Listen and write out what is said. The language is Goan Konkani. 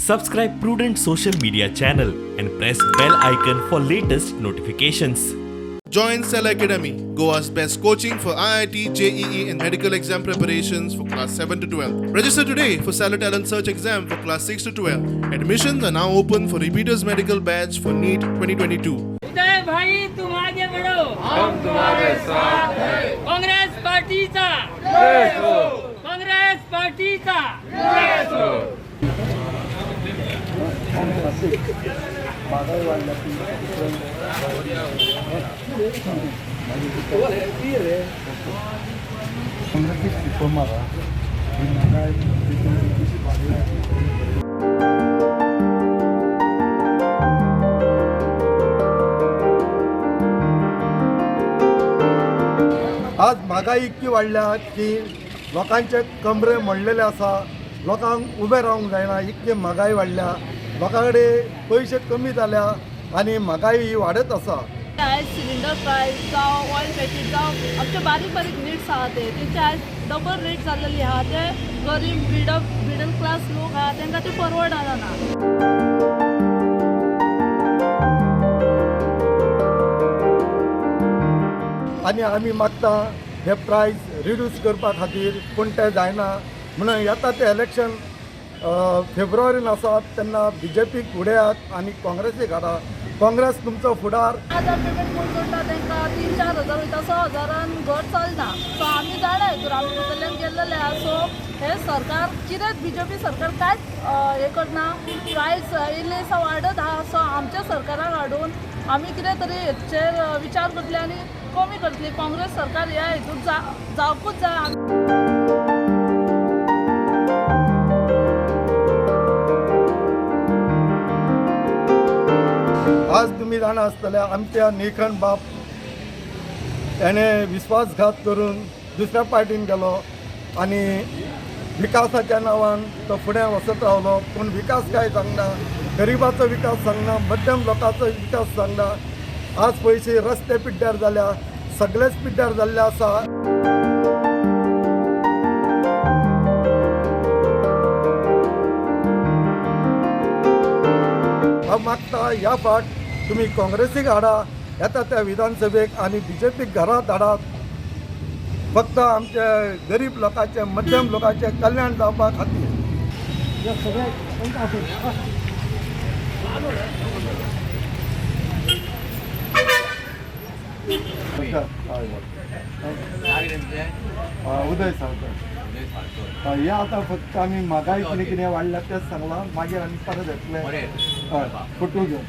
Subscribe Prudent Social Media channel and press bell icon for latest notifications. Join Cell Academy, Goa's best coaching for IIT, JEE, and medical exam preparations for class 7 to 12. Register today for Cellar Talent Search exam for class 6 to 12. Admissions are now open for repeaters medical batch for NEET 2022. उदय भाई, तुम आगे बढ़ो, हम तुम्हारे साथ हैं। काँग्रेस पार्टीचा, काँग्रेस पार्टीचा। आज म्हागाई इतकी वाडल्या की लोकांचे कमरे मोडलेले आसा. लोकांक उबें रावंक जायना, इतकी म्हागाई वाडल्या. लोकां कडेन पयशे कमी जाल्या आनी म्हागाई ही वाडत आसा. आयज सिलिंडर प्रायस जावं, ऑयल पॅकेट जावं, आमचे बारीक बारीक निड्स आहा ते तेंचे आयज डबल रेट जाल्लेली आहा. ते गरीब मिडल क्लास लोक आहा, तांकां ते परवडना ना. आनी आमी मागता हे प्रायस रिड्यूस करपा खातीर, पूण तें जायना. म्हणून येता तें इलेक्शन फेब्रुवारीन आसा, तेन्ना बीजेपीक उडयात आनी काँग्रेसीक हाडा. काँग्रेस तुमचो फुडार. 1000 पेमेंट कोण जोडटा? तांकां 3-4 हजार वयता. 6 हजारान घर चलना. सो आमी जाणा हितून आमी भितरल्यान गेल्लेले आहा. सो हें सरकार कितें, बीजेपी सरकार कांयच हें करना. प्रायस इल्ले दिसा वाडत आहा. सो आमच्या सरकाराक हाडून आमी कितें तरी हेचेर विचार करतले आनी कमी करतली. काँग्रेस सरकार ह्या हितून जावकूच जाय. आज तुमी जाणा आसतले, आमच्या निळकंठ बाब तेणें विश्वासघात करून दुसऱ्या पार्टीन गेलो आनी विकासाच्या नांवान तो फुडें वचत रावलो, पूण विकास काय सांगना. गरिबाचो विकास सांगना, मध्यम लोकांचो विकास सांगना. आज पयशे रस्ते पिड्ड्यार जाल्या, सगळेच पिड्ड्यार जाल्ले आसा. हांव मागता, ह्या फावट तुमी काँग्रेसीक हाडा येता त्या विधानसभेक आनी बीजेपीक घरात धाडात, फक्त आमचे गरीब लोकांचे, मध्यम लोकांचे कल्याण जावपा खातीर. उदय सावकर. हे आतां फक्त आमी म्हागाय कितें कितें वाडल्या तेंच सांगलां. मागीर आमी परत येतले, हय, फोटो घेवन.